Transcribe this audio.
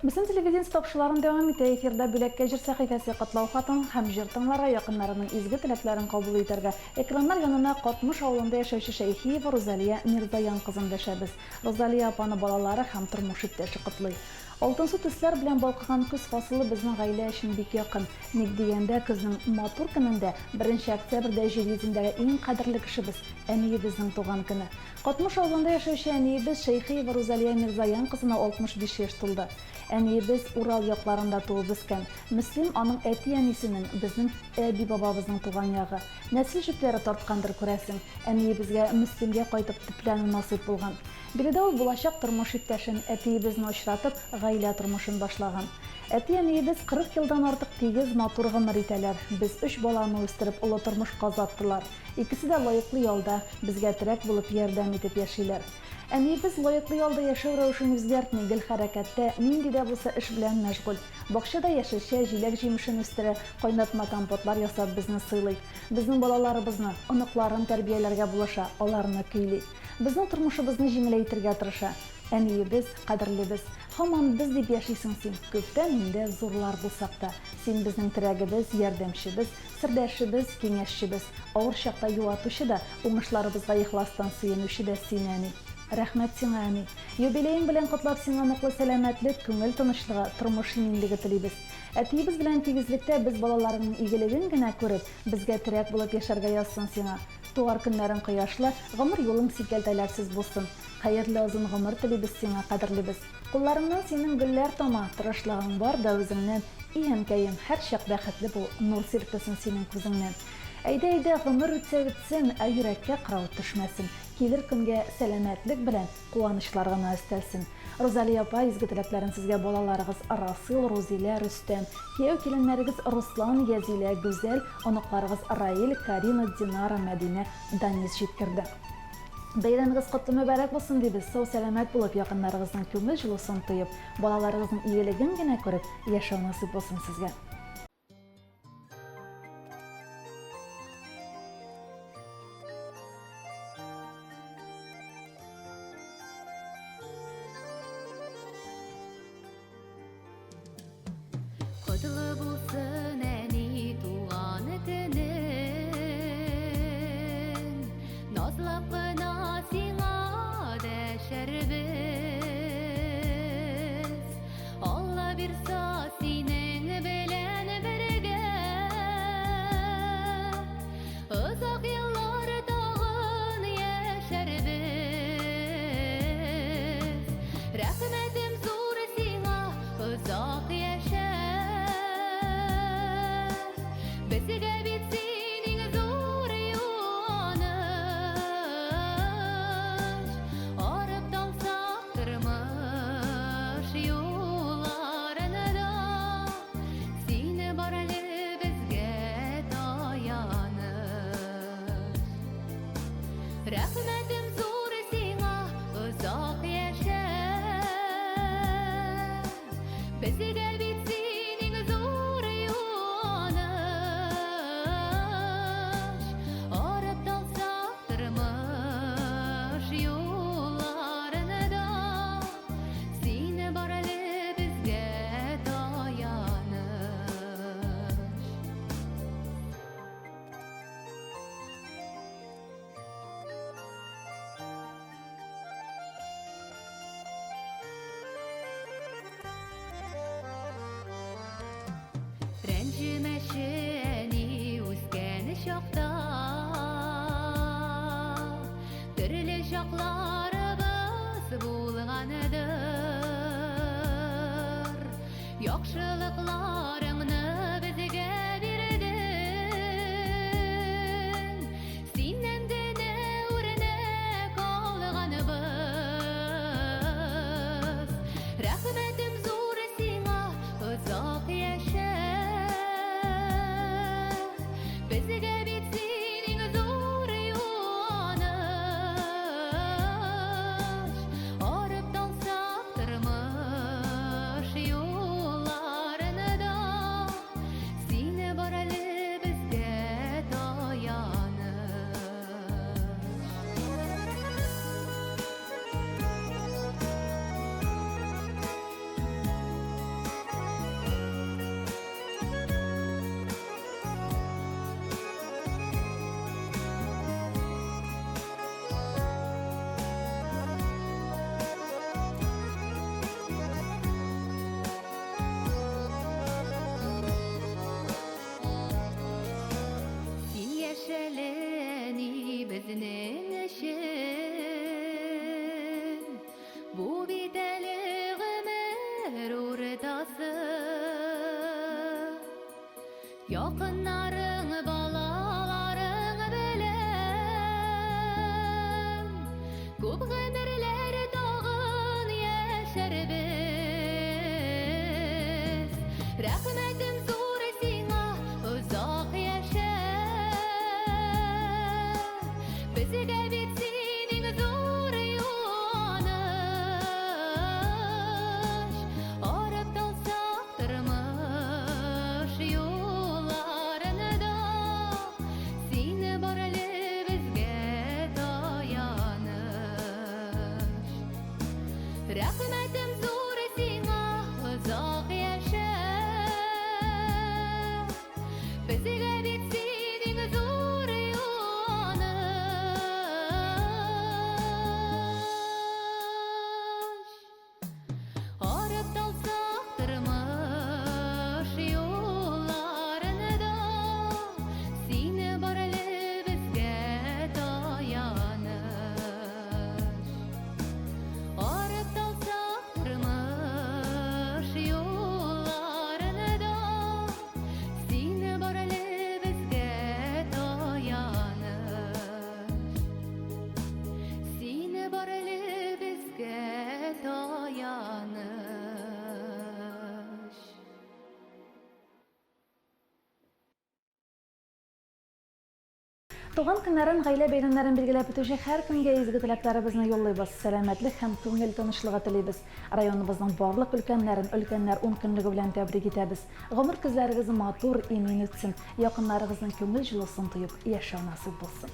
Мөслим телевидениесе тапшыруларын дәвам итә. Эфирда Бүләккә җыр сәхифәсе котлау хатын һәм җыр тыңларга, якыннарының изге теләкләрен кабул итәргә. Экраннар янына Катмыш авылында яшәүче Шәйхиева Рузалия Мирзаян кызын дәшәбез. Рузалия апаны балалары һәм тормыш иптәше котлый. Алтынсу төсләр белән балкыган көз фасылы безнең гаилә өчен бик якын. Ник дигәндә, көзнең матур көнендә, беренче октябрьдә җир йөзендәге иң кадерле кешебез, әниебезнең туган көне. Катмыш авылында яшәүче әниебез Шәйхиева Рузалия Мирзаян кызына 65 яшь тулды. Әниебез Урал якларында туып үскән. Мөслим аның әти-әнисенең, безнең әби-бабабызның туган ягы. Нәсел җепләре тарткандыр, күрәсең, әниебезгә Мөслимгә кайтып төпләнү насыйп булган. Биредә ул булачак тормыш иптәшен, әтиебезне очратып, гаилә тормышын башлаган. Әти-әниебез 40 елдан артык тигез, матур гомер итәләр. Без өч баланы үстереп, олы тормышка озаттылар. Икесе дә лаеклы ялда, безгә терәк булып, ярдәм итеп яшиләр. Әниебез лаеклы ялда яшәү рәвешен үзгәртми, гел хәрәкәттә, нинди дә булса эш белән мәшгуль. Бакчада яшелчә, җиләк-җимешен үстерә, кайнатма-компотлар ясап безне сыйлый. Безнең балаларыбызны, оныкларын тәрбияләргә булыша, аларны көйли. Безнең тормышыбызны җиңеләйтергә тырыша. Әниебез, кадерлебез. Һаман без дип яшисең син. Күптән инде зурлар булсак та. Син безнең терәгебез, ярдәмчебез, сердәшебез, киңәшчебез. Авыр чакта юатучы да, уңышларыбызга ихластан сөенүче дә син, әни. Рәхмәт сиңа, әни. Юбилеең белән котлап сиңа ныклы сәламәтлек, күңел тынычлыгы, тормыш иминлеге телибез. Әтиебез белән тигезлектә без балаларыңның игелеген генә күреп, безгә терәк булып яшәргә язсын сиңа. Туар көннәрең кояшлы, гомер юлың сикәлтәләрсез булсын. Хәерле озын гомер телибез сиңа, кадерлебез. Кулларыңнан синең гөлләр тама, тырышлыгың бар да үзеңнән. И әнкәем, һәрчак бәхетле бул, нур сирпесен синең күзеңнән. Әйдә, әйдә, гомер үтсә үтсен, ә йөрәккә кырау төшмәсен. Килер көнгә сәламәтлек белән, куанычлар гына өстәлсен. Рузалия апа, изге теләкләрен сезгә балаларыгыз Расил, Рузилә, Рөстәм, кияү-киленнәрегез Руслан, Язилә, Гүзәл, Оныкларыгыз Раил, Карина, Динара, Мәдинә, Данис җиткерде. Бәйрәмегез котлы мөбарәк булсын дибез, сау-сәламәт булып, якыннарыгызның күңел җылысын тоеп, балаларыгызның игелеген генә күреп яшәү насыйп булсын сезгә. Котлы булсын әни туган көнең, Назлап кына сиңа дәшәрбез. Алла бирса синең белән бергә, Озак еллар тагын яшәрбез. Рәхмәтем зур сиңа, озак яшә. Безгә бит син иң зур юаныч. Арып талсак тормыш юлларында, Син бар әле безгә таяныч. Рәхмәтем зур сиңа, озак яшә. Безгә бит син иң зур юаныч. Арып талсак тормыш юлларында, Син бар әле безгә таяныч. Рәнҗемәче әни үскән чакта, Төрле чакларыбыз булгандыр. Яхшылыкларыңны безгә бирдең, Синнән генә үрнәк алганбыз. Рәхмәтем зур сиңа, озак яшә. Безгә бит син иң зур юаныч. Арып талсак тормыш юлларында. Якыннарың, балаларың белән Күп гомерләр тагын яшәрбез. Рәхмәтем зур сиңа, озак яшә. Безгә бит син иң зур юаныч. Арып талсак тормыш юлларында, Син бар әле безгә таяныч. Рәхмәтем зур сиңа, озак яшә. Безгә бит син иң зур юаныч. Арып талсак тормыш юлларында, Син бар әле безгә таяныч. Арып талсак тормыш юлларында, Син бар әле безгә таяныч. Син бар әле безгә таяныч. Туган көннәрен, гаилә бәйрәмнәрен билгеләп үтүче һәркемгә изге теләкләребезне юллыйбыз, сәламәтлек һәм күңел тынычлыгы телибез. Районыбызның барлык өлкәннәрен Өлкәннәр ункөнлеге белән тәбрик итәбез. Гомер көзләрегез матур, имин үтсен, якыннарыгызның күңел җылысын тоеп яшәү насыйп булсын.